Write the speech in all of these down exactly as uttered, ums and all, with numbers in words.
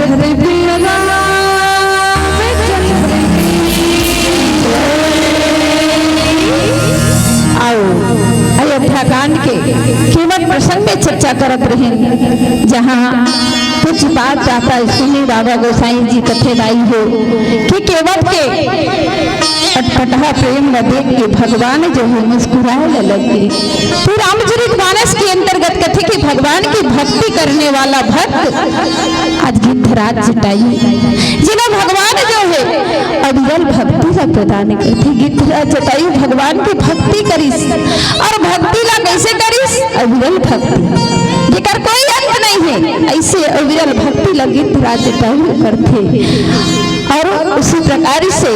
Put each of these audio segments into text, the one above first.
धरती पिया रामचंद्र की जय। आओ, अयोध्या कांड के केवट प्रसंग में चर्चा करत रहिन, जहाँ पूज्यपाद दाता स्वामी बाबा गोसाई जी कथे दाई हो कि केवट के अटपटहा प्रेम ल देख के भगवान जो है मुस्कुराए ल लग गे। तो रामचरित मानस के अंतर्गत कथे कि भगवान की भक्ति करने वाला भक्त आज गिद्धराज जटायु, जिन्हें भगवान जो है अविरल भक्ति ला प्रदान करथे। गिद्धराज जटायु भगवान की भक्ति करिस, और भक्ति ला कैसे करिस? अविरल भक्ति, जेकर कोई अंत नहीं है, ऐसे अविरल भक्ति ला गिद्धराज जटायु करथे। और उसी प्रकार से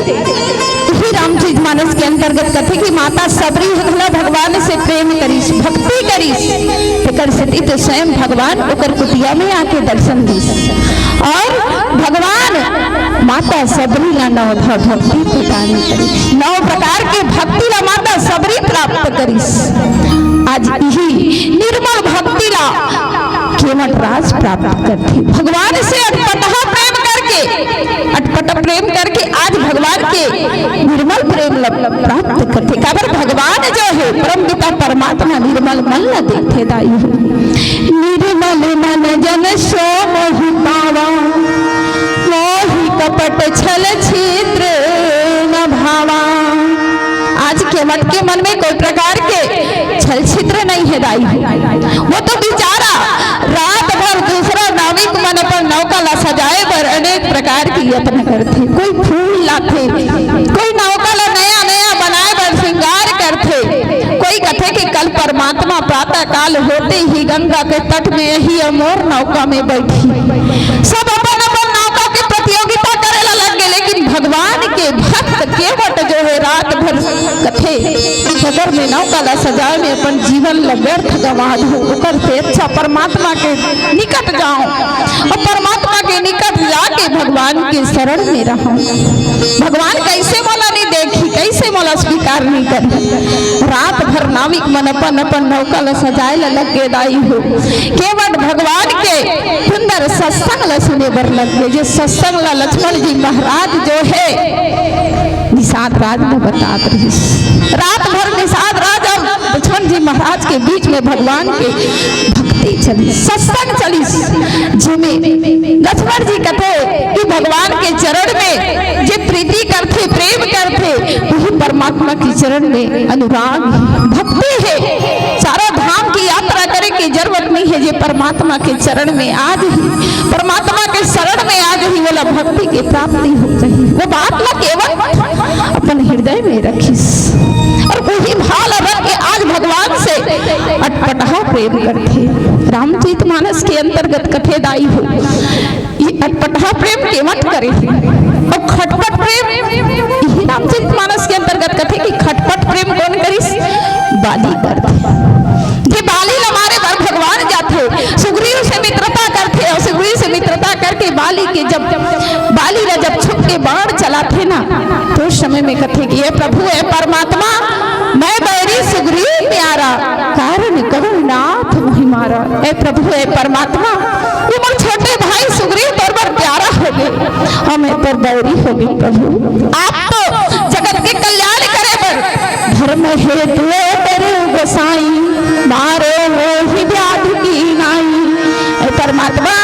इही रामचरित मानस के अंतर्गत कथे कि माता सबरी ह घला भगवान से प्रेम करिस, भक्ति करिस, तेकर सेती तो स्वयं भगवान ओकर कुटिया में आके दर्शन दिस। और भगवान माता सबरी ला नवधा भक्ति प्रदान करिस, नौ प्रकार के भक्ति ला माता सबरी प्राप्त करिस। आज इही निर्मल भक्ति ला केवट राज प्राप्त करथे। भगवान से अटपटहा प्रेम करके, अटपट प्रेम करके आज भगवान के निर्मल प्रेम ल प्राप्त करथे। काबर भगवान जो है परम पिता परमात्मा निर्मल मन ल देखथे दाई हो। निर्मल मन जन सो मोहि पावा, मोहि कपट छल छिद्र न भावा। आज केवट के मन में कोई प्रकार के छल छिद्र नहीं है दाई हो। वो तो बेचारा रात भर दूसरा नाविक मन अपन नौका ला सजाए बर अनेक प्रकार के यत्न करथे। कोई फूल लाथे, कोई नौका ला प्रातः काल होते ही गंगा के तट में यही अमोर नौका में बैठी। सब अपन अपन नौका के प्रतियोगिता करे ला लग गए, लेकिन भगवान के भक्त केवट जो है रात भर कथे, "अगर मैं नौका ला सजाए में अपन जीवन ला व्यर्थ गंवा दूं, ओकर से अच्छा परमात्मा के निकट जाऊं और परमात्मा के निकट जाके भगवान के शरण में रहूं।" भगवान कैसे मोला नहीं देखी, कैसे मोला स्वीकार नहीं करी? रात भर नाविक मन अपन अपन नौका ला सजाए ला लग गए दाई हो। केवट भगवान के सुंदर सत्संग ला सुने बर लग गए, जो सत्संग ला लक्ष्मण जी महाराज जो है निषाद राज ला बतात रहिस। रात भर निषाद राज और लक्ष्मण जी महाराज के बीच में भगवान के भक्ति चलिस, सत्संग चलिस, जेमे लक्ष्मण जी कथे कि भगवान के चरण में जे प्रीति करथे, प्रेम करथे, वही परमात्मा के चरण में अनुराग, भक्ति है। चारों धाम की यात्रा करे के जरूरत नहीं है, जे परमात्मा के चरण में आज ही, परमात्मा के शरण में आज ही वाला भक्ति की प्राप्ति हो जाही। वो बात ला केवट अपन हृदय में रखिस और वही भाव ला रख के आज भगवान से अटपटहा प्रेम करथे। रामचरित मानस के अंतर्गत कथे दाई हो, ये अटपटहा प्रेम केवट करे हे और खटपट प्रेम, यही रामचरित मानस के अंतर्गत कथे कि खटपट प्रेम कौन करिस? बाली करथे। जे बाली ला मारे बर भगवान जाथे, सुग्रीव से मित्रता करथे और सुग्रीव से मित्रता करके बाली के जब, बाली ला जब छुप के बाण चलाथे ना, तो उस समय में कथे कि "हे प्रभु, हे परमात्मा, मैं बैरी सुग्रीव प्यारा, कारण कहूँ नाथ मोहि मारा।" हे प्रभु, हे परमात्मा, ये मोर छोटे भाई सुग्रीव तोर बर प्यारा होगे, और मैं तोर बैरी होगे प्रभु। आप तो जगत के कल्याण करे बर धर्म हेतु अवतरे गोसाई, मारो मोहि व्याधि की नाई। हे परमात्मा,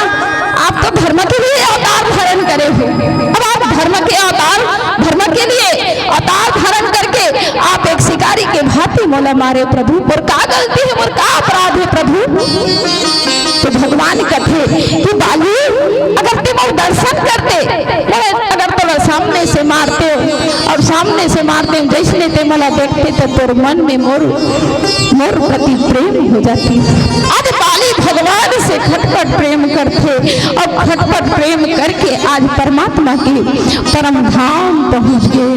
आप तो धर्म के लिए अवतार धारण करे हो। अब आप धर्म के अवतार, धर्म के लिए अवतार धारण करके आप एक शिकारी के भांति मोला मारे प्रभु, मोर का गलती है, मोर का अपराध है प्रभु? तो भगवान कथे कि बाली, अगर ते मोर दर्शन करते, अगर तोला सामने से मारते और सामने से मारते, जैसने ते मोला देखते, तो तोर मन में मोर, मोर प्रति प्रेम हो जाती। आज बाली भगवान से खटपट प्रेम करथे और खटपट प्रेम करके आज परमात्मा के परम धाम पहुंच गए।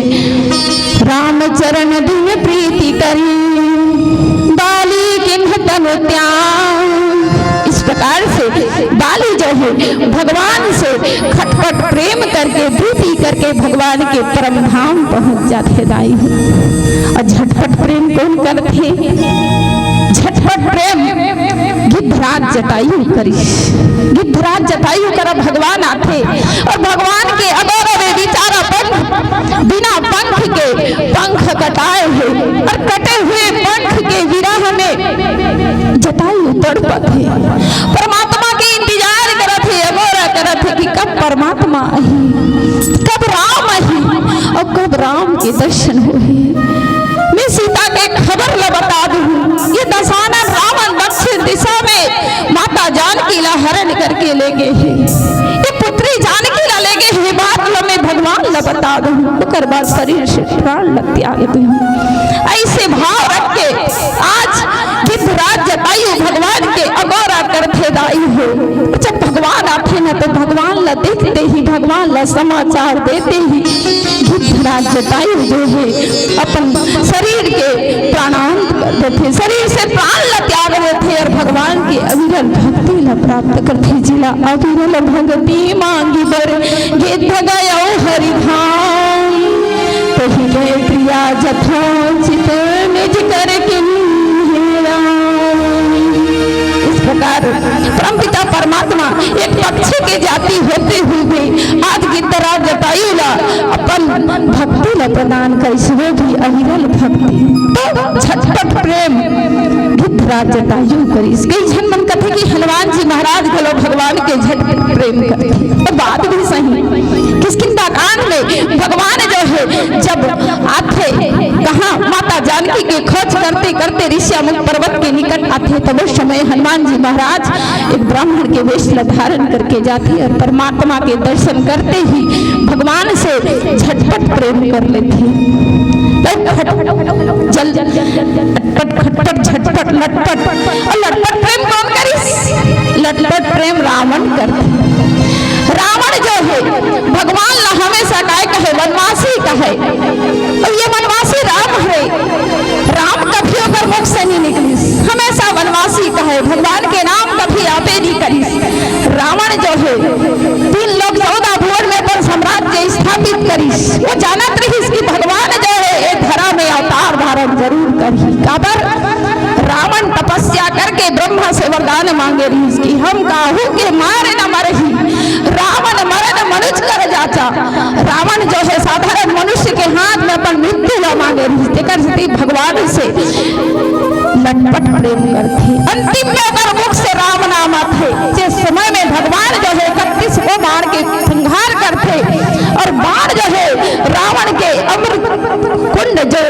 राम चरण दिन प्रीति करी, बाली किन्ह तनु त्याग। इस प्रकार से बाली जो है भगवान से खटपट प्रेम करके, प्रीति करके भगवान के परम धाम पहुंच जाथे दाई हो। और झटपट प्रेम कौन करथे? झटपट प्रेम गिद्धराज जटायु करिस। गिद्धराज जटायु करा भगवान आथे और भगवान के अगोरा वे बिचारा पंख, बिना पंख के पंख कटाए हे और कटे हुए पंख के विरह में जटायु तड़पत हे। परमात्मा के इंतजार करत हे, अगोरा करत हे कि कब परमात्मा आही, कब राम आही और कब राम के दर्शन होही। मैं सीता के खबर ल बता दूं, ये दशानन रावण दक्षिण दिशा में माता जानकी ला हरण करके ले गए हे। ये पुत्री जानकी ला ले गए हे, बात ल मैं भगवान ल बता दूं, ओकर बाद शरीर से प्राण ल त्याग दूं। ऐसे भाव रख के आज गिद्धराज जटायु भगवान के अगोरा करथे दाई हो। जब भगवान आथे ना तो भगवान ला देखते ही, भगवान ला समाचार देते ही गिद्धराज जटायु जो है अपन शरीर के प्राणांत कर देथे, शरीर से प्राण ला त्याग देथे और भगवान के अविरल भक्ति ला प्राप्त करथे। जिला अविरल भक्ति मांगी बर गिद्ध गयो हरि धाम, तही गए प्रिया जथोचित निज कर किन्हे राम। इस प्रकार परमपिता परमात्मा एक पक्षी की जाति होते हुए भी आज गिद्धराज जटायु ला अपन भक्ति ला प्रदान करिस, वो भी अविरल भक्ति। तो झटपट प्रेम गिद्धराज जटायु करिस। कई झन मन कथे कि हनुमान जी महाराज घलो भगवान के झटपट प्रेम करथे। तो बात भी सही। किष्किंधा कांड में भगवान जो है जब आथे, कहाँ माता जानकी के खोज करते करते ऋष्यामुख पर्वत के निकट आथे, तब उस समय हनुमान जी महाराज एक ब्राह्मण के वेश ला धारण करके जाथे और परमात्मा के दर्शन करते ही भगवान से झटपट प्रेम कर लेथे। तो खट-, जल, खटपट, खटपट, झटपट लटपट, लटपट। अउ लटपट प्रेम कोन करिस? लटपट प्रेम रावण करथे। रावण जो हे, भगवान ला हमेशा काय कहे? वनवासी कहे। अउ ये वनवासी राम हरे। राम कभी ओकर मुख से नहीं निकलिस, हमेशा वनवासी कहे, भगवान के नाम कभी आपे नहीं करिस। रावण जो हे, तीन लोक चौदह भुवन में अपन साम्राज्य स्थापित करिस। वो जानत रहिस कि भगवान जो हे, एक धरा में अवतार धारण जरूर करही। काबर? रावण तपस्या करके ब्रह्मा से वरदान मांगे रहिस कि हम काहू के मार न मरही, रावण मरन मनुज कर जाचा। रावण जो हे साधारण मनुष्य के हाथ में अपन मृत्यु ला मांगे रहिस, तेकर सेती भगवान से लटपट प्रेम करथे। अंतिम में ओकर मुख से राम नाम आथे। जे समय में भगवान जो हे इकतीस को बाण के संहार करथे अउ बाण जो हे रावण के अमृत कुंड जो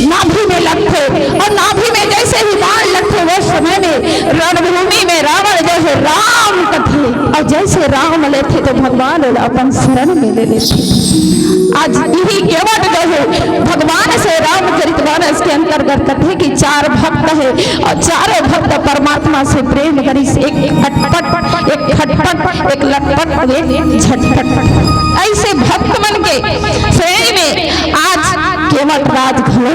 नाभि में लगथे अउ नाभि में जैसे ही बाण लगथे, वो समय में रणभूमि में रावण जो हे राम कथे अउ जैसे राम लेथे तो भगवान ओला अपन शरण में ले लेथे। आज यही केवट जो हे भगवान से रामचरित मानस के अंतर्गत कथे कि चार भक्त हे अउ चारों भक्त परमात्मा से प्रेम करिस, एक खटपट, एक खटपट, एक लटपट अउ एक झटपट। ऐसे भक्त मन के श्रेणी में आज केवट राज घलो हे।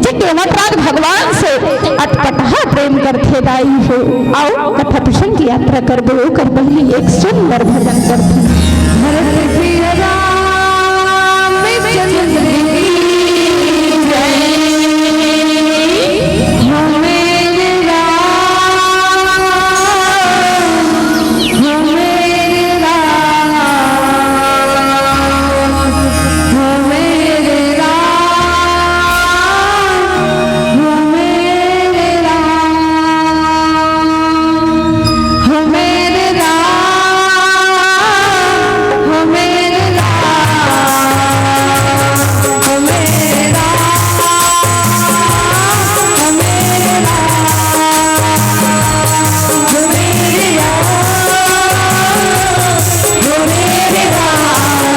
जे केवट राज भगवान से अटपटहा प्रेम करथे दाई हो। अउ कथा प्रसंग की यात्रा करबो, ओकर पहिली एक सुंदर भजन करथे। भरत प्रिय रामचंद्र की जय। हो मेरे राम, हो मेरे राम, हो मेरे राम, हो मेरे राम, हो मेरे राम, हो मेरे राम, हो मेरे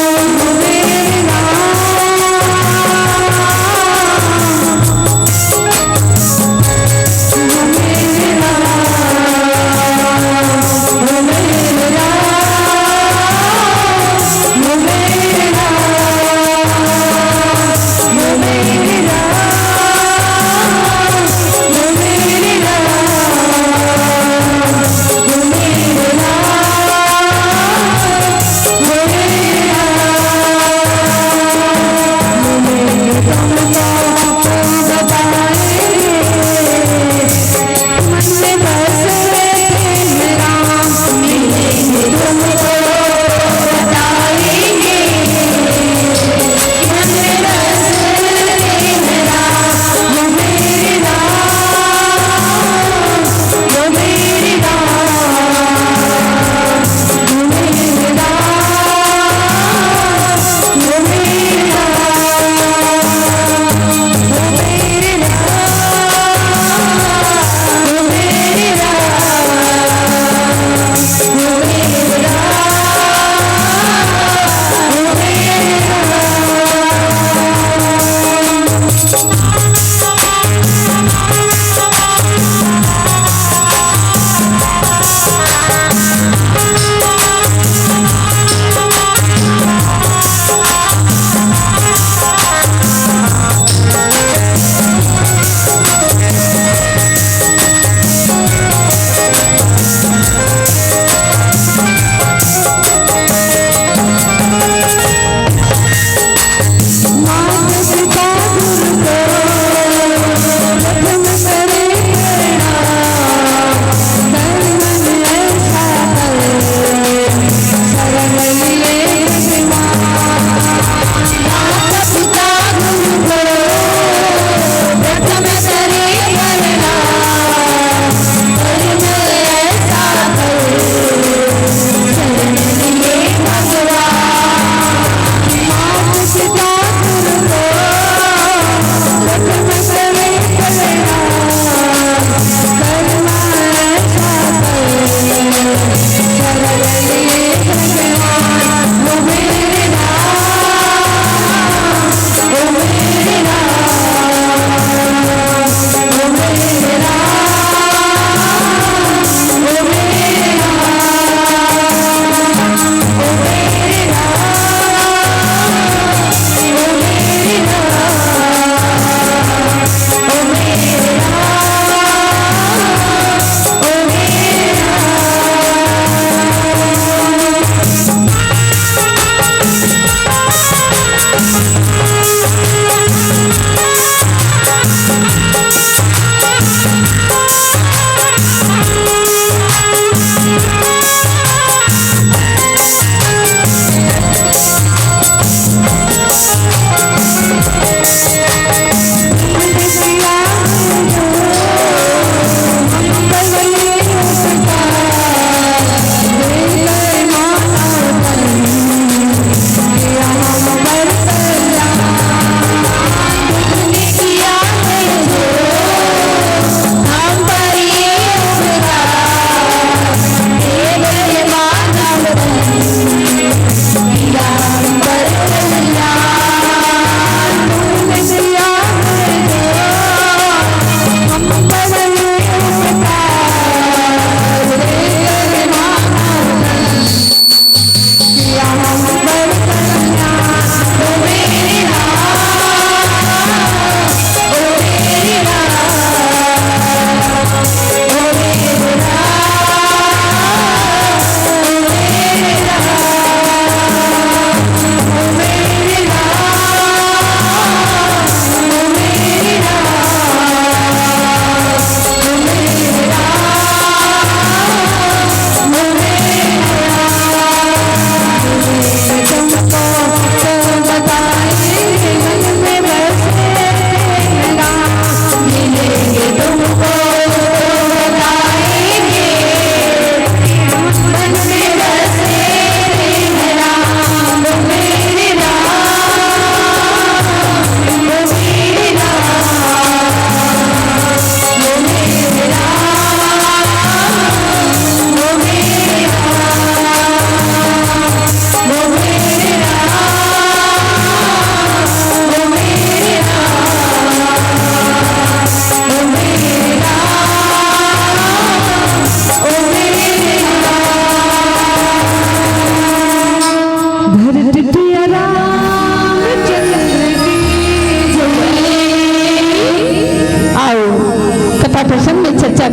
राम।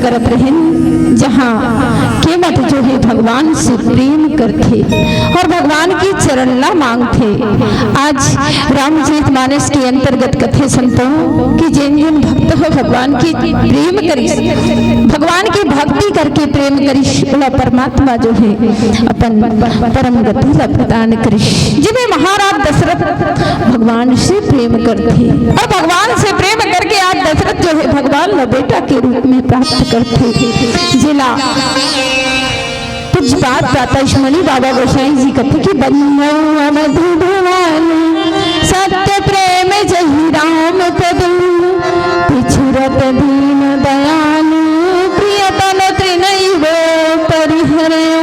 करत रहिन, जहाँ केवट जो हे भगवान से प्रेम करथे और भगवान के चरण ला मांगथे। आज रामचरित मानस के अंतर्गत कथे संतों कि जेन जेन भक्त हो भगवान के प्रेम करिस, भगवान के भक्ति करके प्रेम करिस, ओला परमात्मा जो हे अपन परम गति ला प्रदान करिस। जिमे महाराज दशरथ भगवान से प्रेम करथे और भगवान से प्रेम करके आज दशरथ जो हे भगवान ला बेटा के रूप में प्राप्त करथे। जेला पूज्यपाद प्रातः मणि बाबा गोसाई जी कथे कि बंधु अवधु भवानी सत्य प्रेम जहि राम पद पिछुरत दीन दयालु प्रियतम तृणैव परिहरयो।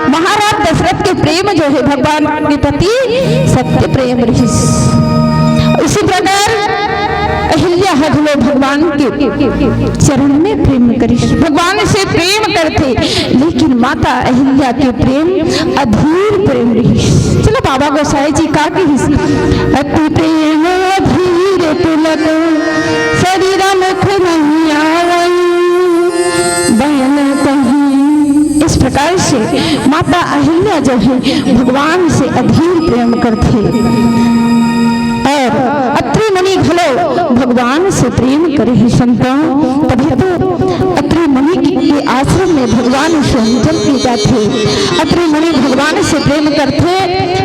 महाराज दशरथ के प्रेम जो हे भगवान के प्रति सत्य प्रेम रहिस। उसी प्रकार अहिल्या ह घलो भगवान के चरण में प्रेम करिस, भगवान से प्रेम करथे, लेकिन माता अहिल्या के प्रेम अधीर प्रेम रहिस। चलो बाबा गोसाई जी का कहिस, अति प्रेम अधीर पुलक शरीर मुख नहीं आवई बयन कहीं। इस प्रकार से माता अहिल्या जो हे भगवान से अधीर प्रेम करथे और अत्रि मुनि घलो भगवान से प्रेम करे हे संतों। तभी तो अत्रि मुनि के आश्रम में भगवान से अंजल की जाथे। अत्रि मुनि भगवान से प्रेम करथे,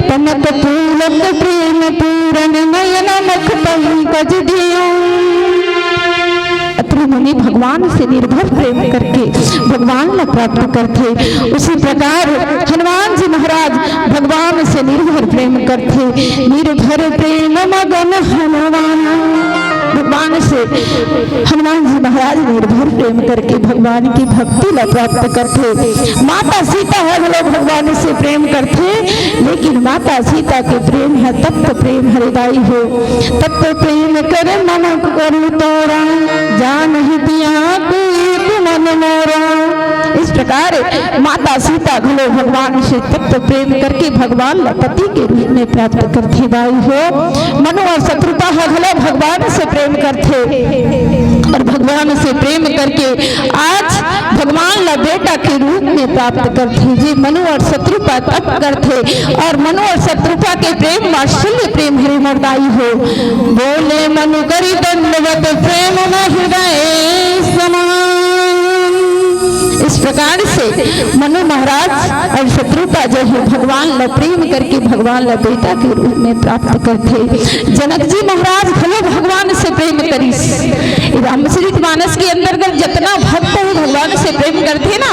तनक पूरक प्रेम पूरन नयन मुख पंकज दियो। अत्रि मुनि भगवान से निर्भर प्रेम करके भगवान ला प्राप्त करथे। उसी प्रकार हनुमान जी महाराज भगवान से निर्भर प्रेम करथे। निर्भर प्रेम मगन हनुमान, भगवान से हनुमान जी महाराज निर्भर प्रेम करके भगवान की भक्ति ला प्राप्त करथे। माता सीता ह घलो भगवान से प्रेम करथे, लेकिन माता सीता के प्रेम ह तप्त प्रेम हरे दाई हो। तप्त प्रेम कर मन करू तोरा, जानहि तिया कुएक मन मोरा। इस प्रकार माता सीता घलो भगवान से तप्त प्रेम करके भगवान ला पति के रूप में प्राप्त करथे दाई हो। मनु और शत्रुपा ह घलो भगवान से प्रेम करथे और भगवान से प्रेम करके आज भगवान ला बेटा के रूप में प्राप्त करथे। जी मनु और शत्रुपा तप करथे और मनु और शत्रुपा के प्रेम वात्सल्य प्रेम हरे मोर दाई हो। बोले मनु करी दंडवत प्रेम न हृदय समान। इस प्रकार से मनु महाराज और शत्रुपा जो हे भगवान ला प्रेम करके भगवान ला बेटा के रूप में प्राप्त करथे। जनक जी महाराज घलो भगवान से प्रेम करिस। रामचरित मानस के अंतर्गत जतना भक्त हे भगवान से प्रेम करथे ना,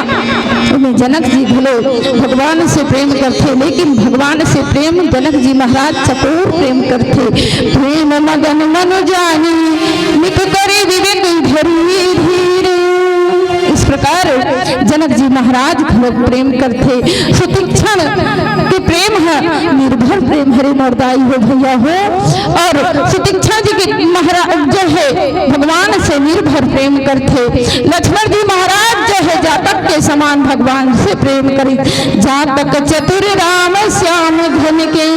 ओमे जनक जी घलो भगवान से प्रेम करथे, लेकिन भगवान से प्रेम जनक जी महाराज चकोर प्रेम करथे। प्रेम मगन मनु जानी नित करे विवेक धरी धीर। इस प्रकार जनक जी महाराज घलो प्रेम करथे। सुतीक्षण के प्रेम ह निर्भर प्रेम हरे मोर दाई हो भैया हो। और सुतीक्षण जी के महाराज जो हे भगवान से निर्भर प्रेम करथे। लक्ष्मण जी महाराज जो हे जातक के समान भगवान से प्रेम करिस। जातक चतुर राम श्याम घन के।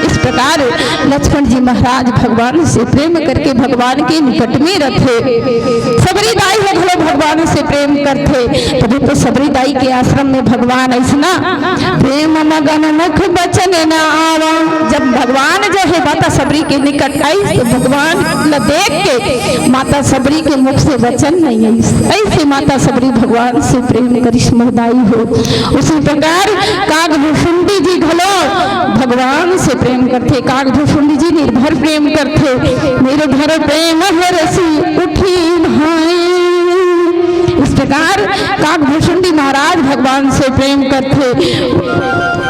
इस प्रकार लक्ष्मण जी महाराज भगवान से प्रेम करके भगवान के निकट में रथे। सबरी दाई ह घलो भगवान से प्रेम करथे, तभी तो सबरी दाई के आश्रम में भगवान अइसना प्रेम मगन मुख बचन न आवा। जब भगवान जो हे माता सबरी के निकट आइस तो भगवान ला देख के माता सबरी के मुख से वचन नहीं आइस। ऐसे माता सबरी भगवान से प्रेम करिस मोर दाई हो। उसी प्रकार काग भुसुंडी जी घलो भगवान से प्रेम करथे। काग भुसुंडी जी निर्भर प्रेम करथे। निर्भर प्रेम हरसी उठी भाई। इस प्रकार काग भुसुंडी महाराज भगवान से प्रेम करथे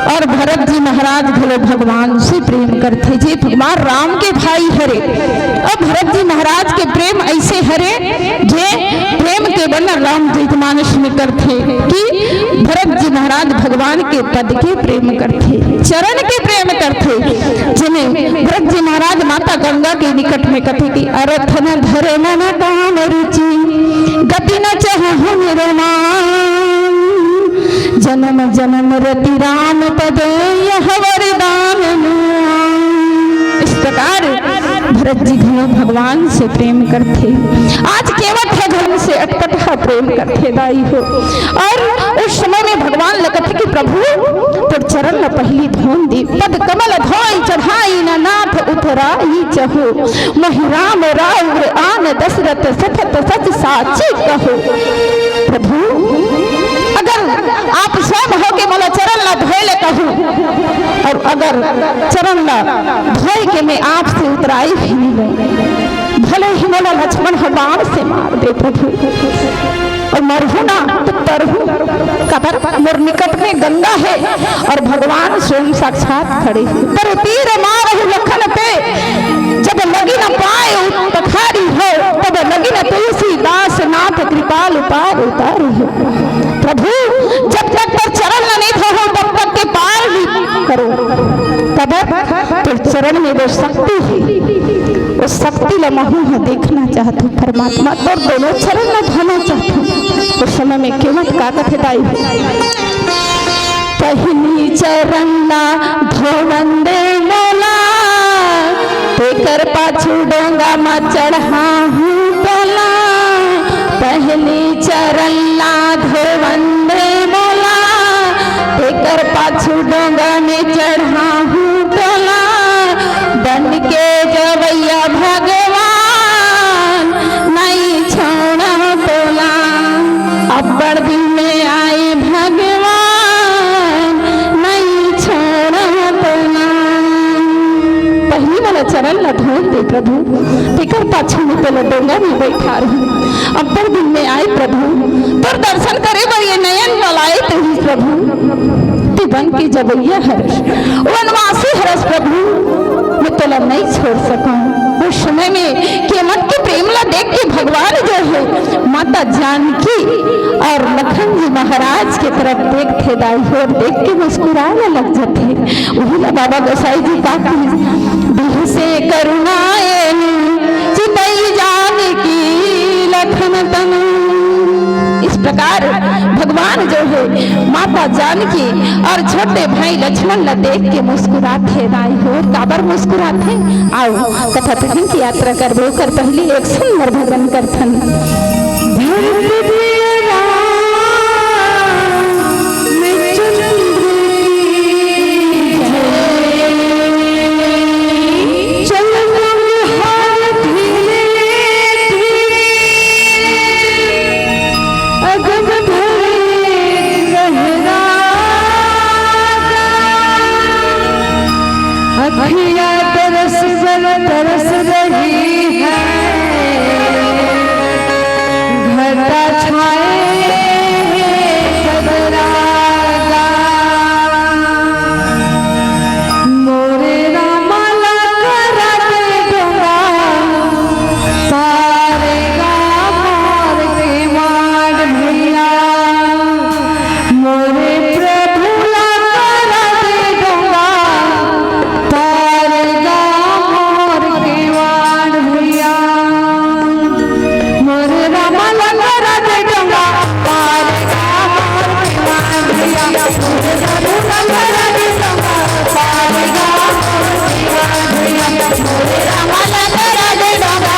और भरत जी महाराज घलो भगवान से प्रेम करथे, जे भगवान राम के भाई हरे। अब भरत जी महाराज के प्रेम ऐसे हरे, जे प्रेम के वर्णन रामचरित मानस में करथे कि भरत जी महाराज भगवान के पद के प्रेम करथे, चरण के प्रेम करथे। जिन्हें भरत जी महाराज माता गंगा के निकट में कथे कि अरथ न धर्म न काम रुचि, गति न चाहहु निरमान, जन्म जन्म रति राम पद यह वरदान मान। इस प्रकार भरत जी घलो भगवान से प्रेम करथे। आज केवट ह घलो से अटपट ह प्रेम करथे दाई हो। और उस समय में भगवान ल कथे कि प्रभु, तोर चरण ल पहिली धोन दे। पद कमल धोई चढ़ाई न नाथ उतराई चहो। मोहि राम राउर आन दशरथ सफत सच साची कहो। प्रभु, अगर आप स्वयं होके मोला चरण ला धोए ले कहू, और अगर चरण ला धोए के मैं आपसे उतराई भी नहीं लूं, भले ही मोला लक्ष्मण ह बाण से मार दे प्रभु, और मरहू ना तो तरहू, काबर मोर निकट में गंगा है और भगवान स्वयं साक्षात खड़े हैं। पर तीर मारहु लखन पे, जब लगी न पाए पखारी हो, तब लगी न तुलसीदास नाथ कृपाल पार उतारी हो। प्रभु, जब तक तोर चरण ल नहीं धोहूं, तब तक के पार नहीं करो। तब तोर चरण में वो शक्ति है, वो शक्ति ल महू ह देखना चाहत हूं परमात्मा, तोर दोनों चरण ल धोना चाहत हूं। उस समय में केवट का कथे दाई हो, पहिली चरण ला धोवन दे मोला, तेकर पाछू डोंगा म चढ़ाहूं तोला। पहिली चरण ला धोवन दे मोला, तेकर पाछू डोंगा में चढ़ाहूं तोला। बन के जवैया भगवान, नहीं छोड़ा तोला। अब्बड़ दिन में आए भगवान, नहीं छोड़ा तोला। पहिली वाला चरण ला धोन दे प्रभु, तेकर पाछू में तोला डोंगा में बैठा रहूं। अब्बड़ दिन में आए प्रभु, तोर दर्शन करे बर ये नयन पलाए तही प्रभु। तू बन के जवैया हरस, वनवासी हरस प्रभु, मैं तोला नहीं छोड़ सकूं। उस समय में केवट के प्रेम ला देख के भगवान जो है माता जानकी और लखन जी महाराज के तरफ देखथे दाई हो, और देख के मुस्कुराए लग जाथे। वही ला बाबा गोसाई जी का कहे, "बिहसे करुणा एनु चितई जानकी लखन तनु।" इस प्रकार भगवान जो है माता जानकी और छोटे भाई लक्ष्मण ला देख के मुस्कुराथे दाई हो। काबर मुस्कुराथे? आओ कथा कहानी की यात्रा करबो, ओकर पहली एक सुंदर भजन करथन। धरती राम चंद्र की जय। चल रंगहार धीरे धीरे, अगम धरे गहरा। अखिया तरस बर तरस रही है, घटा छाए है सदरागा। मोरे रामा ला करा दे डोंगा, पारेगा मोर केवाड़ भैया। मोरे प्रभु ला करा दे डोंगा, पारेगा मोर केवाड़ भैया। मोरे रामा ला करा दे डोंगा, पारेगा मोर केवाड़ भैया। मोरे प्रभु ला करा दे डोंगा, पारेगा मोर केवाड़ भैया। मोरे रामा ला करा दे डोंगा,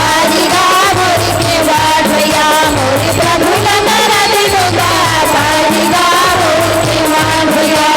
पारेगा मोर केवाड़ भैया। मोरे प्रभु ला करा दे डोंगा, पारेगा मोर केवाड़ भैया।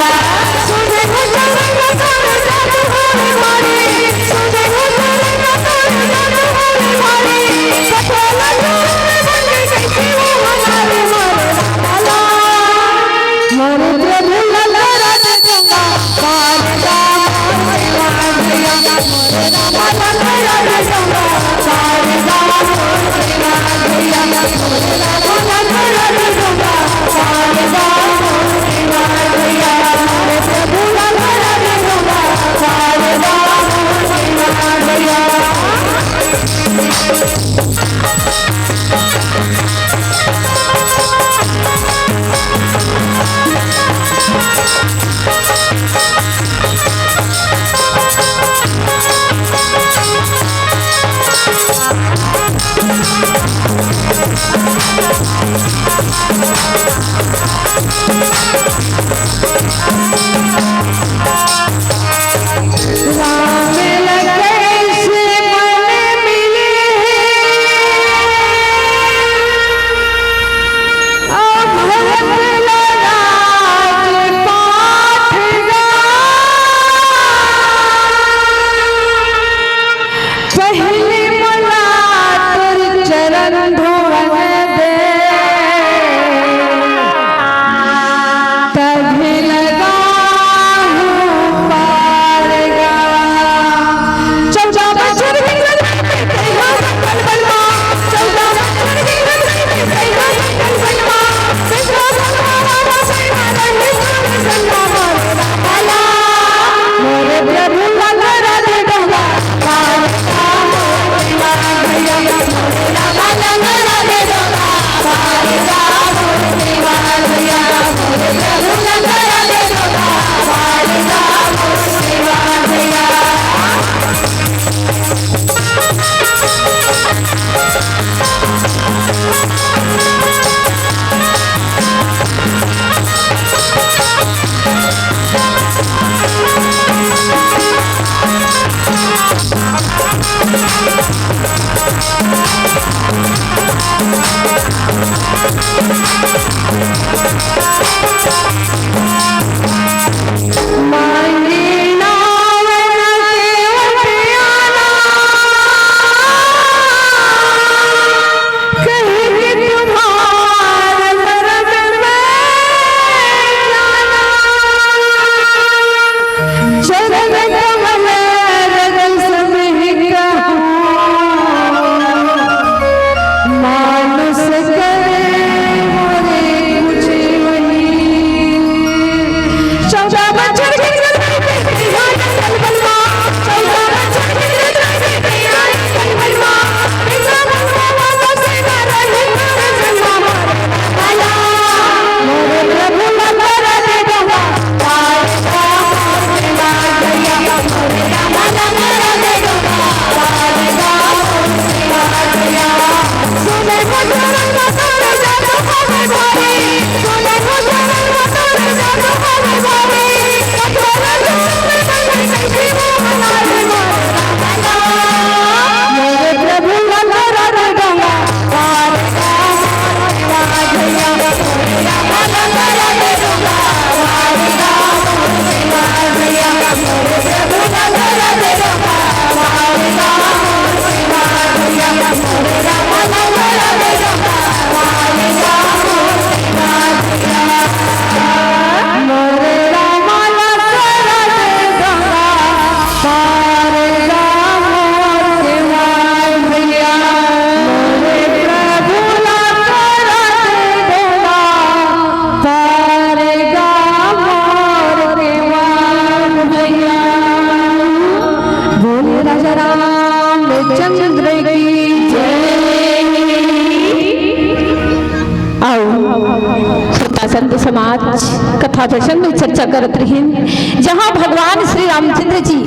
संत समाज कथा प्रसंग में चर्चा करत रहिन, जहाँ भगवान श्री रामचंद्र जी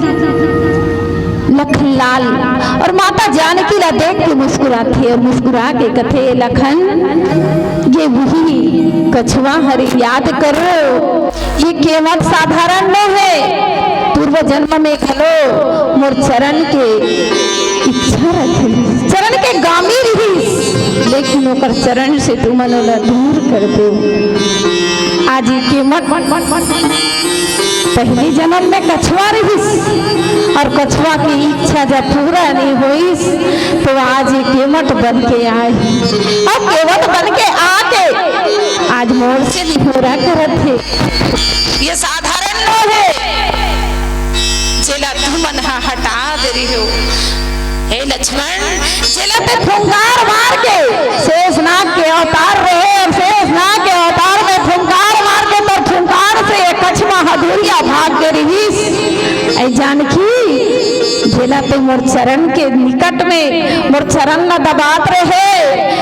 लखनलाल और माता जानकी ला देख के मुस्कुराथे और मुस्कुरा के कथे, "लखन, ये वही कछुआ हरे, याद करो, ये केवट साधारण नो हे, पूर्व जन्म में घलो मोर चरण के इच्छा रखे, चरण के गामी रहिस, लेकिन ओकर चरण से तुमन ओला दूर कर दो।" आज ये केवट पहली जन्म में कछुआ रहिस और कछुआ की इच्छा जब पूरा नहीं होइस, तो आज ये केवट बन के आए और केवट बन के आके आज मोर से निहोरा करत हे। ये साधारण नो हे, जेला तुमन ह हटा दे रहे हो। हे लक्ष्मण, जेला ते फुंकार मार के शेषनाग के अवतार रहे और शेषनाग के अवतार में फुंकार मार के तोर फुंकार से ये कछुआ ह दूरिया भाग गे रहिस। ऐ जानकी, जेला ते मोर चरण के निकट में मोर चरण ला दबात रहे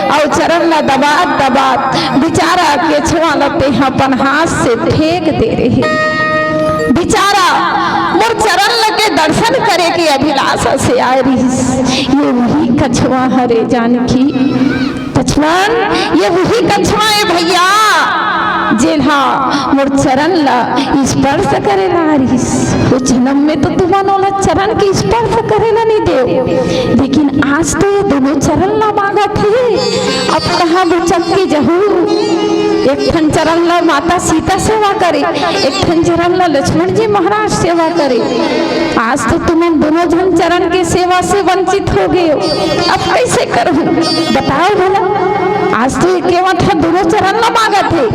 और चरण ला दबात दबात बेचारा कछुआ ला ते ह अपन हाथ से फेंक दे रहे। बेचारा मोर चरण ल के दर्शन करे के अभिलाषा से आए रहिस। ये वही कछुआ हरे जानकी। लक्ष्मण, ये वही कछुआ हे भैया, जेन हा मोर चरण ल स्पर्श करे ला आ रहिस। वो जन्म में तो तुमन ओला चरण के स्पर्श करे ला नहीं देव, लेकिन आज तो ये दोनों चरण ला मांगत हे। अब कहाँ बुचक के जहू? एक ठन चरण ला माता सीता सेवा करे, एक ठन चरण ला लक्ष्मण जी महाराज सेवा करे। आज तो तुमन दोनों झन चरण के सेवा से वंचित हो गए हो, अब कैसे करहूँ बताओ भला। आज तो ये केवट ह दोनों चरण ला मांगत हे।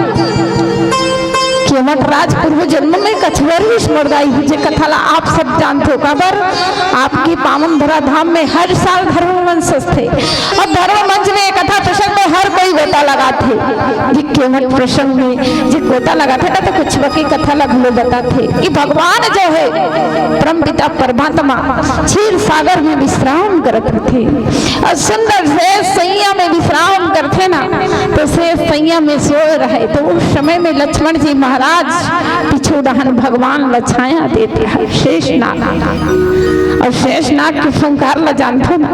केवट राज पूर्व जन्म में कछुआ रहिस मोर दाई, जे कथा ला आप सब जानत हो, काबर आपके पावन धरा धाम में हर साल धर्म वंश थे। अब धर्म मंच में कथा प्रसंग में हर कोई गोता लगाथे। ये केवट प्रसंग में जे गोता लगाथे ना, तो कछुआ के कथा ला घलो बताथे कि भगवान जो हे परम पिता परमात्मा क्षीर सागर में विश्राम करत रथे और सुंदर से सैया में विश्राम करथे ना, तो से सैया में सोए रहे, तो उस समय में लक्ष्मण जी महाराज पीछू डहन भगवान ला छाया देत रहे शेषनाग। और शेषनाग के फुंकार ला जानथो ना,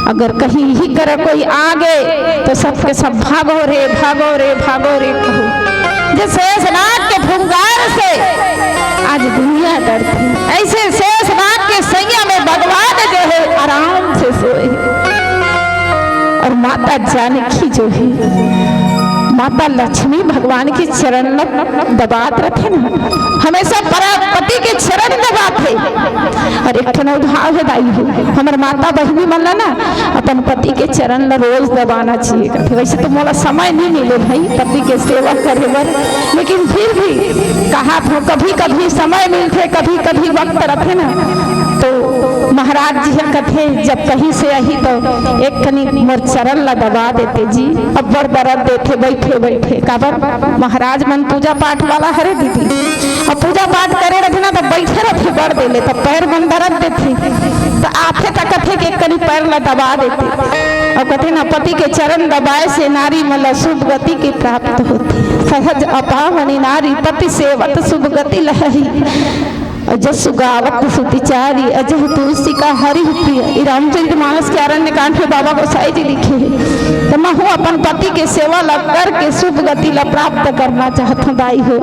अगर कहीं इही करा कोई आ गे, तो सबके सब भागो रे, भागो रे, भागो रे कहू। जे शेषनाग के फुंकार से आज दुनिया डरथे, ऐसे शेषनाग के सैया में भगवान जो हे आराम से सोए। और माता जानकी जो हे, माता लक्ष्मी भगवान के चरण ल दबात रथे ना, हमेशा परा-, पति के चरण दबात हे। और एक ठन भाव हे दाई हो, हमर माता बहिनी मन ला ना अपन पति के चरण ल रोज दबाना चाहिए कथे। वैसे तो मोला समय नहीं मिले भाई पति के सेवा करे बर, लेकिन फिर भी कहा था कभी-कभी समय मिलथे, कभी-कभी वक्त रथे ना, तो महाराज जी ह कथे, "जब कहीं से आही तो एक कनी मोर चरण ला दबा देते जी, अब्बड़ दरद देथे बैठे बैठे।" काबर? महाराज मन पूजा पाठ वाला हरे दीदी, अब पूजा पाठ करे रथे ना, तो बैठे रथे बड़ देले, तो पैर मन दरद देथे, तो आथे त कथे के एक कनी पैर ला दबा देते। और कथे ना, पति के चरण दबाए से नारी मन ला शुभ गति के प्राप्त होथे। सहज अपावनी नारी पति सेवत शुभ गति लहही। और जसु गावत सुति चारी, अजहु तुलसी का हरि प्रिय। ई रामचरित मानस के आरण्य कांड में बाबा गोसाई जी लिखे हे। तो महू अपन पति के सेवा ला करके शुभ गति ला प्राप्त करना चाहत हूँ दाई हो।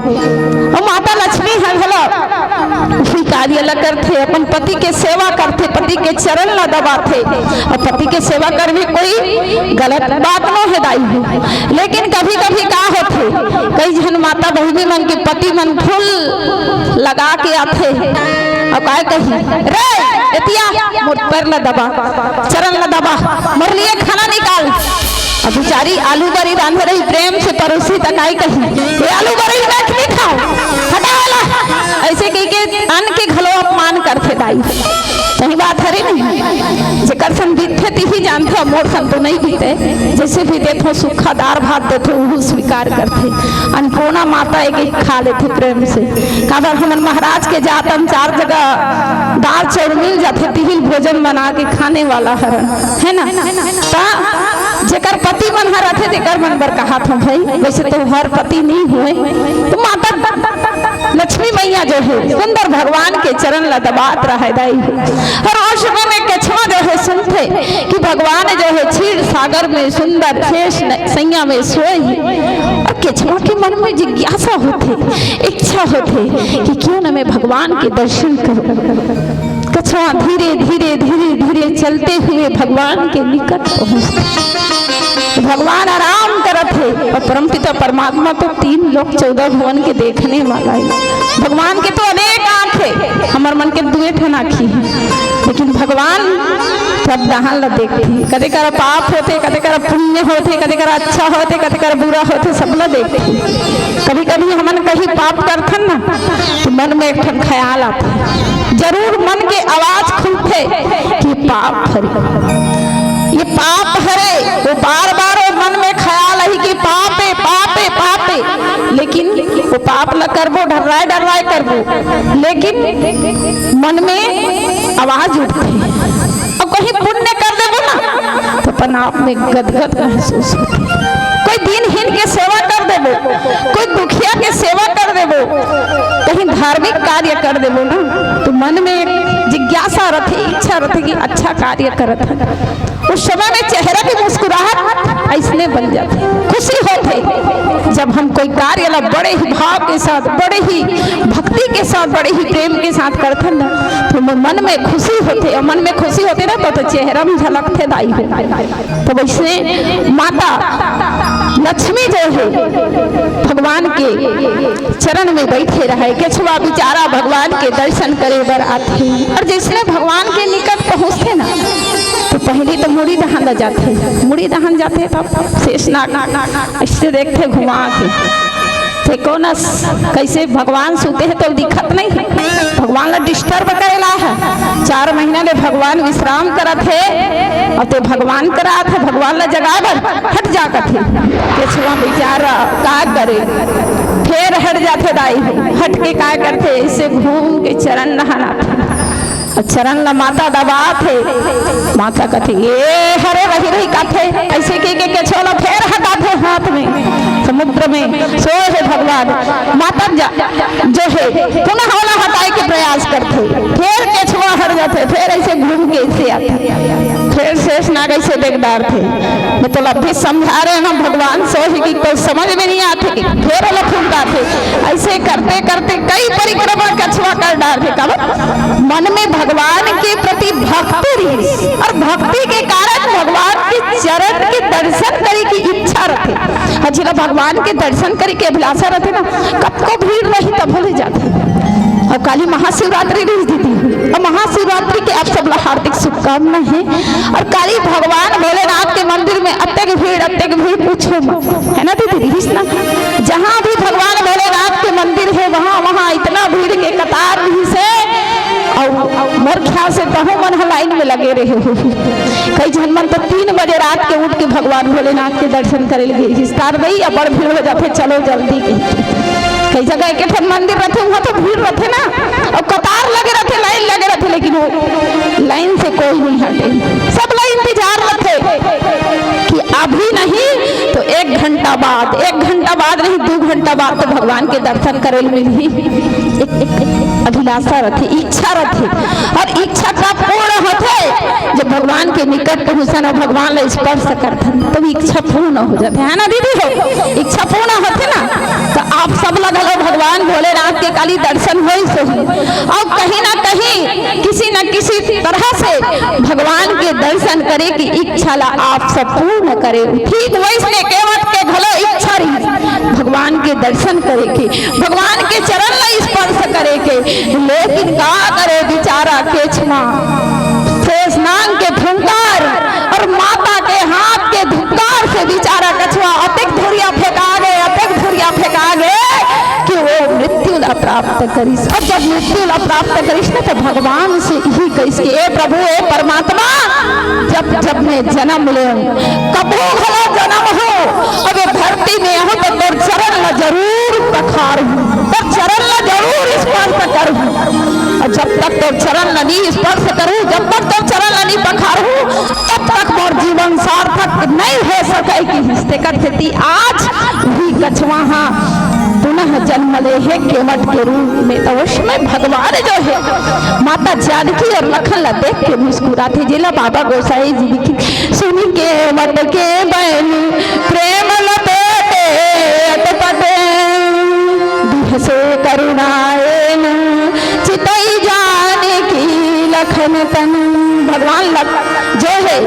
और माता लक्ष्मी ह घलो उही कार्य ला करथे, अपन पति के सेवा करथे, पति के चरण ला दबाथे। और पति के सेवा करबे कोई गलत बात नो हे दाई हो, लेकिन कभी-कभी का होथे, कई झन माता बहिनी मन के पति मन फूल लगा के आथे, अउ काय कही, "रे, एतिया मोर पैर ला दबा, चरण ला दबा, मोर लिए खाना निकाल।" अब बेचारी आलू बरी रांधे रही, प्रेम से परोसी त काय कही, "ये आलू बरी मैं नहीं खाऊं, हटा वाला।" ऐसे कह के अन्न के घलो अपमान करथे दाई। सही बात हरे नहीं? जे कर सन बीतथे तिही जानथे, मोर सन तो नहीं बीते। जैसे भी देथो, सूखा दार भात देथो, उहू स्वीकार करथे। अन्नपूर्णा माता एक एक खा लेथे प्रेम से। काबर हमन महाराज के जातन, चार जगह दार चाउर मिल जाथे, तिही ल भोजन बना के खाने वाला हरन, है ना? ता जेकर पति मन ह रथे, तेकर मन बर कहात हूँ भाई, वैसे तो हर पति नहीं हुए, तो माता लक्ष्मी मैया जो है, सुंदर भगवान के चरण ला दबात रहे दाई हो। हर ओ समय में केछवा जो है, सुनथे कि भगवान जो है, क्षीर सागर में सुंदर शेष न-, सैया में सोए ही। और केछवा के मन में जिज्ञासा होथे, इच्छा होथे कि क्यों न मैं भगवान के दर्शन करूं। केछवा धीरे, धीरे, धीरे, धीरे चलते हुए भगवान के निकट पहुंचथे। भगवान आराम करत हे और परमपिता परमात्मा तो तीन लोक चौदह भुवन के देखने वाला है। भगवान के तो अनेक आँख है, हमर मन के दुए ठन आँखी है, लेकिन भगवान सब डहान ला देखथे। कते करा पाप होथे, कते करा पुण्य होथे, कते करा अच्छा होथे, कते करा बुरा होथे, सब ला देखथे। कभी कभी हमन कहीं पाप करथन ना, तो मन में एक ठन ख्याल आथे, जरूर मन के आवाज खुलथे कि पाप हरे, ये पाप हरे। वो बार बार वो मन में ख्याल आही कि पाप है, पाप है, पाप है, लेकिन वो पाप ला करबो, डर्राए डर्राए करबो, लेकिन मन में आवाज उठथे। अब कहीं पुण्य कर देबो ना, तो अपन आप में गदगद महसूस होथे। कोई दीनहीन के सेवा कर देबो, कोई दुखिया के सेवा कर देबो, कहीं धार्मिक कार्य कर देबो ना, तो मन में एक जिज्ञासा रथे, इच्छा रथे कि अच्छा कार्य करत हन। उस समय में चेहरा की मुस्कुराहट ऐसने बन जाथे, खुशी होथे। जब हम कोई कार्य ला बड़े ही भाव के साथ, बड़े ही भक्ति के साथ, बड़े ही प्रेम के साथ करथन ना, तो म-, मन में खुशी होथे, और मन में खुशी होथे ना, तो, तो चेहरा में झलकथे दाई हो। तो वैसे माता लक्ष्मी जो है, भगवान के चरण में बैठे रहे। केछवा बिचारा भगवान के दर्शन करे बर आथे, और जैसने भगवान के निकट पहुंचथे ना, तो पहले तो मुड़ी दहन ला जाथे, मुड़ी दहन जाथे, तब शेष नाग ऐसे देखथे घुमा के, ते कोन अस, कैसे भगवान सुते हे तो दिखत नहीं है, भगवान ला disturb करे ला है। चार महीना ले भगवान विश्राम करत हे, अब ते भगवान करा आथे, भगवान ला जगाए बर हट जा कथे। केछवा बिचारा का करे, फेर हट जाथे दाई हो, हट के का करथे, ऐसे घूम के चरण नहनाथे। अउ चरण ला माता दबाथे, माता कथे, "ए हरे रही रही," कथे, ऐसे के, के केछवा ला फेर हटाथे हाथ में, समुद्र में सोए हे भगवान। माता जा, जो है, पुनः ओला हटाए के प्रयास करथे, फेर केछवा हट जाथे, फेर ऐसे घूम के ऐसे आथे, फेर शेष नाग ऐसे देख डारथे। मैं तो अभी समझा रहे हैं भगवान, सो ही की कोई समझ में नहीं आते, फेर ओला फुंकाथे। ऐसे करते करते कई परिक्रमा केछवा कर डारथे। काबर? मन में भगवान के प्रति भक्ति रही, और भक्ति के कारण भगवान के चरण के दर्शन करे की इच्छा रथे। अउ जेला भगवान के दर्शन करे के अभिलाषा रथे ना, कतको भीड़ रही तभो ले जाथे। अउ काली महाशिवरात्रि रही दीदी, अउ महाशिवरात्रि के आप सब ला हार्दिक शुभकामना है। अउ काली भगवान भोलेनाथ के मंदिर में अतेक भीड़, अतेक भीड़, पूछो मत, है ना दीदी, रिहिस ना? जहाँ भी भगवान भोलेनाथ के मंदिर है, वहाँ, वहाँ इतना भीड़ के कतार रिहिस हे, अउ मोर ख्याल से तहु मन ह लाइन में लगे रहे हो। कई झन मन तो तीन बजे रात के उठ के भगवान भोलेनाथ के दर्शन करे लगे, रिस्तार दई, अब बड़ भीड़ हो जाथे, चलो जल्दी के। कई जगह एक ठन मंदिर रथे, वहाँ तो भीड़ रथे ना, अउ कतार लगे रथे, लाइन लगे रथे, लेकिन वो लाइन से कोई नहीं हटे, सब ला इंतजार रथे कि अभी नहीं तो एक घंटा बाद, एक घंटा बाद नहीं, दो घंटा बाद तो भगवान के दर्शन करे ल मिलही। एक, एक, एक अभिलाषा रथे, इच्छा रथे, अउ इच्छा कब पूर्ण होथे? जब भगवान के निकट पहुंचन अउ भगवान ला स्पर्श करथन, तब इच्छा पूर्ण हो जाथे, है ना दीदी हो? इच्छा पूर्ण होथे ना, तो आप सब ला घलो भगवान भोलेनाथ के काली दर्शन होइस होही। अउ कहीं ना कहीं, किसी न किसी तरह से भगवान के दर्शन करे की इच्छा ला आप सब पूर्ण करे। ठीक वैसने केवट के घलो इच्छा रही भगवान के दर्शन करे के, भगवान के चरण ला स्पर्श करे के, लेकिन का करे बिचारा केछवा, शेष नाग के फुंकार अउ माता के हाथ के धुंकार से बिचारा केछवा अतेक धुरिया फेंका गे, अतेक धुरिया फेंका गे कि वो मृत्यु ला प्राप्त करिस। अउ जब मृत्यु ला प्राप्त करिस न, त भगवान से इही कहिस कि "ए प्रभु, ए परमात्मा, जब, जब मैं जनम लेंव, कभू घलो जनम हों, अब ए धरती में आहूं, त तोर चरण ला जरूर पखारहूं, तोर चरण ला जरूर स्पर्श करहूं।" अउ जब तक तोर चरण ला नी स्पर्श करहूं, जब तक तोर चरण ला नी पखारहूं, तब तक मोर जीवन सार्थक नइ हो सकय कहिस। तेकर सेती आज उही कछवा हा पुनः जन्म ले हे केवट के रूप में। त ओ समय भगवान जो हे, माता जानकी अउ लखन ला देख के मुस्कुराथे, जेला बाबा गोसाई जी लिखिन, "सुनि केवट के बन प्रेम लपेटे अटपट, बिहसे करुणाएन चितई जानकी लखन तन।" भगवान लख-, जो हे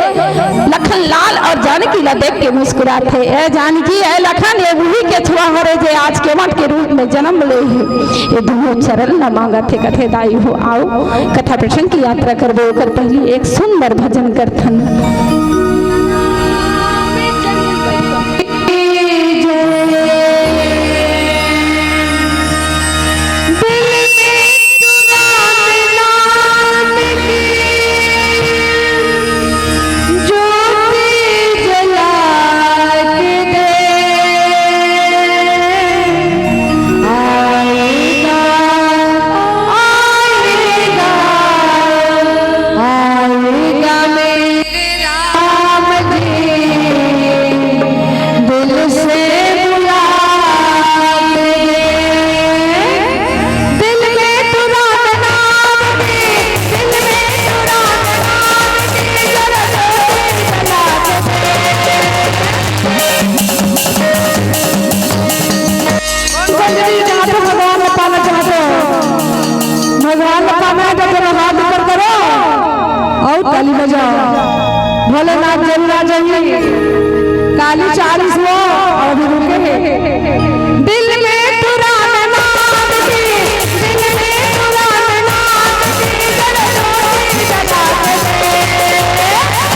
लखन लाल अउ जानकी ला देख के मुस्कुराथे। "ए जानकी, ए लखन, ए उही कछवा हरे जे आज केवट के रूप में जनम ले हे, ए दूनों चरण ला मांगथे।" कथे दाई हो, आओ कथा प्रसंग के यात्रा करबो, ओकर पहिली एक सुंदर भजन करथन। कौन कौन दीदी जहाँ पे भगवान ला पाना चाहत हो, भगवान ला पाना हे त जरा हाथ ऊपर करो अउ ताली बजाओ। भोलेनाथ जरूर आ जाही। काली चालीस वो अउ अभी रुके हे। दिल में पुराना नाम के, दिल में पुराना नाम के, जरा डोरी लगा के दे।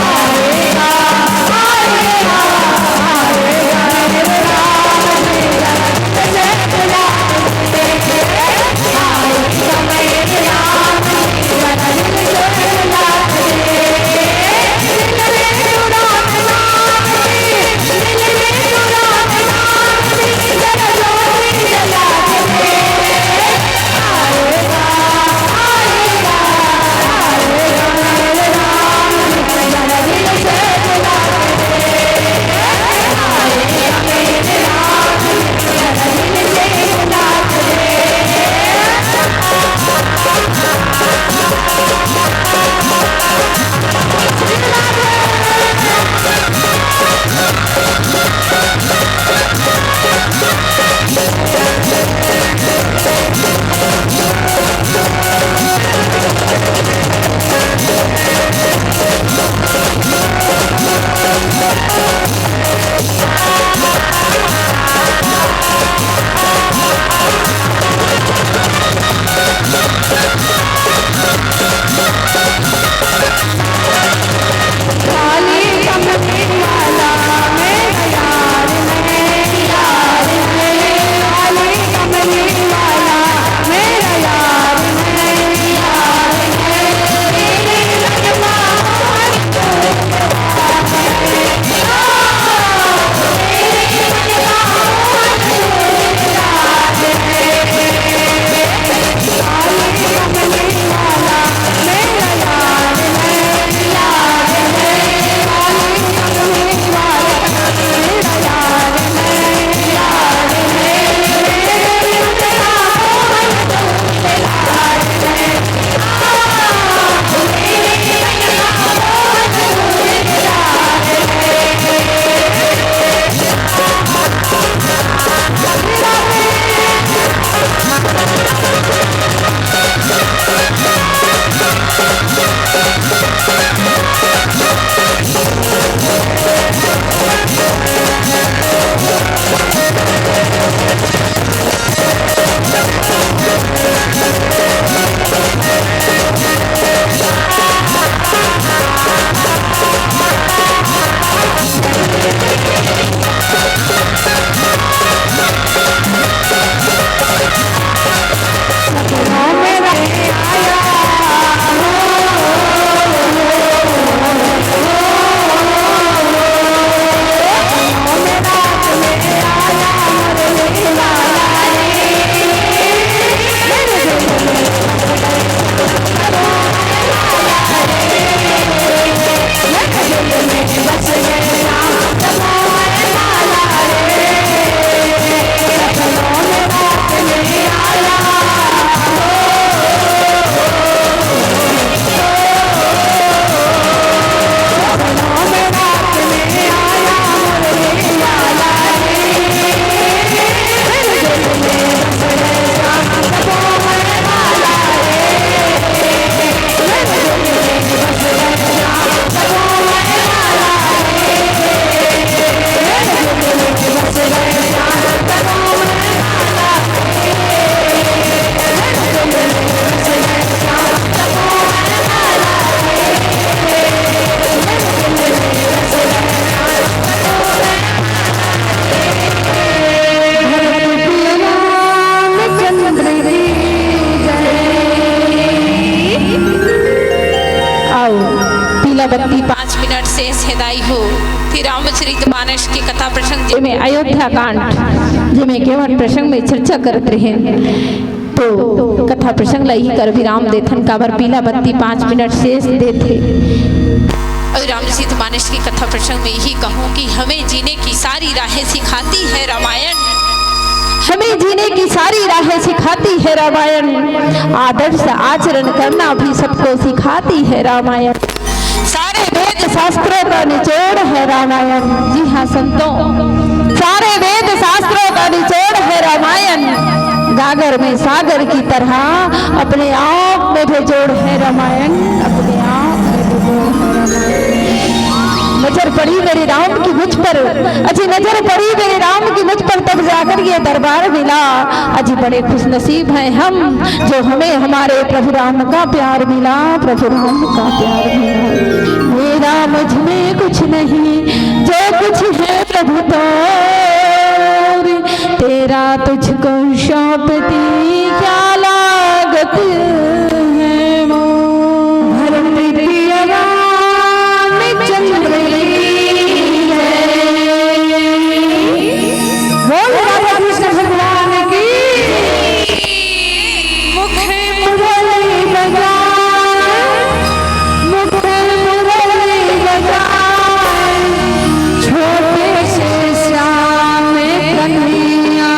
पाँच मिनट शेष हे दाई हो। श्री रामचरित मानस के कथा प्रसंग, जेमे अयोध्या कांड, जेमे केवट प्रसंग में चर्चा करत रहेन, तो कथा प्रसंग ला इही कर विराम देथन, काबर पीला बत्ती पाँच मिनट शेष देथे। और रामचरित मानस की कथा प्रसंग में यही कहूँ कि हमें जीने की सारी राहें सिखाती है रामायण। हमें जीने की सारी राहें सिखाती है रामायण। आदर्श आचरण करना भी सबको सिखाती है रामायण। सारे वेद शास्त्रों का निचोड़ है रामायण। जी हाँ संतों, सारे वेद शास्त्रों का निचोड़ है रामायण। गागर में सागर की तरह अपने आप में बेजोड़ है रामायण, अपने आप में बेजोड़ है रामायण। नजर पड़ी मेरे राम की मुझ पर, अजी नजर पड़ी मेरे राम की मुझ पर, तब जाकर ये दरबार मिला। अजी बड़े खुश नसीब हैं हम, जो हमें हमारे प्रभु राम का प्यार मिला, प्रभु राम का प्यार मिला। मेरा मुझ में कुछ नहीं, जो कुछ है प्रभु तोर, तेरा तुझको सौंप दी क्या लागत है मोर। धरती पिया रामचंद्र की जय। बोल राधा कृष्ण भगवान की। मुख मुरली बजाए, मुख मुरली बजाए, छोटे से श्याम कन्हैया।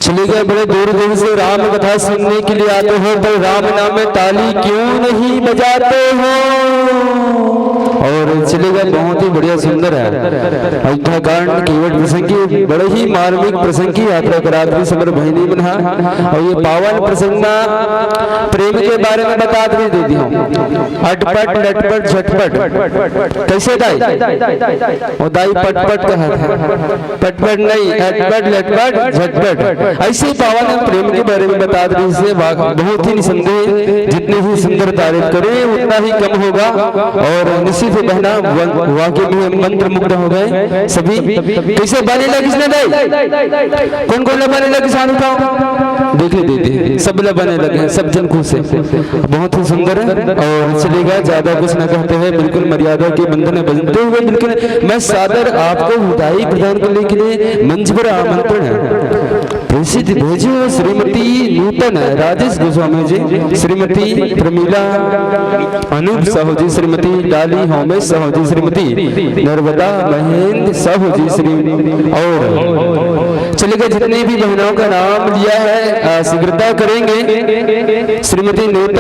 चले गए, बड़े दूर दूर से राम कथा सुनने के लिए आते हो, पर राम नाम में ताली क्यों नहीं बजाते हो? और चले गए, बहुत ही बढ़िया, सुंदर है। अयोध्या कांड, केवट प्रसंग की, बड़े ही मार्मिक प्रसंग की यात्रा करा दी समर बहिनी मन हा। और ये पावन प्रसंग ना प्रेम के बारे में बता दी, दे दी हूँ। अटपट, लटपट, झटपट। कैसे दाई? वो दाई पटपट कहा था। पटपट नहीं, अटपट, लटपट, झटपट। ऐसे ही पावन प्रेम के बारे में बता दी, इससे वा-, बहुत ही निसंदेह, जितनी ही सुंदर तारीफ करें, उतना ही कम होगा। और निश्चित ही बहना वा-, वाकई में मंत्र मुग्ध हो गए सभी। कैसे बने लगे इसने दाई? कौन कौन ला बने लगे, हाथ उठाओ। देखे, देखे, सब ला बने लगे हैं, सब जन खुश है। बहुत ही सुंदर है। और चलेगा, ज्यादा कुछ ना कहते हैं, बिल्कुल मर्यादा के बंधन में बंधते हुए बिल्कुल मैं सादर आपको विदाई प्रदान करने के लिए मंच पर आमंत्रण है। प्रेषित भेजो श्रीमती नूतन राजेश गोस्वामी जी, श्रीमती प्रमीला अनूप साहू जी, श्रीमती डाली होमेश साहू जी, श्रीमती नर्मदा महेंद्र साहू जी, श्री और चलेगा, जितने भी बहनों का नाम लिया है, अ, शीघ्रता करेंगे। श्रीमती नूतन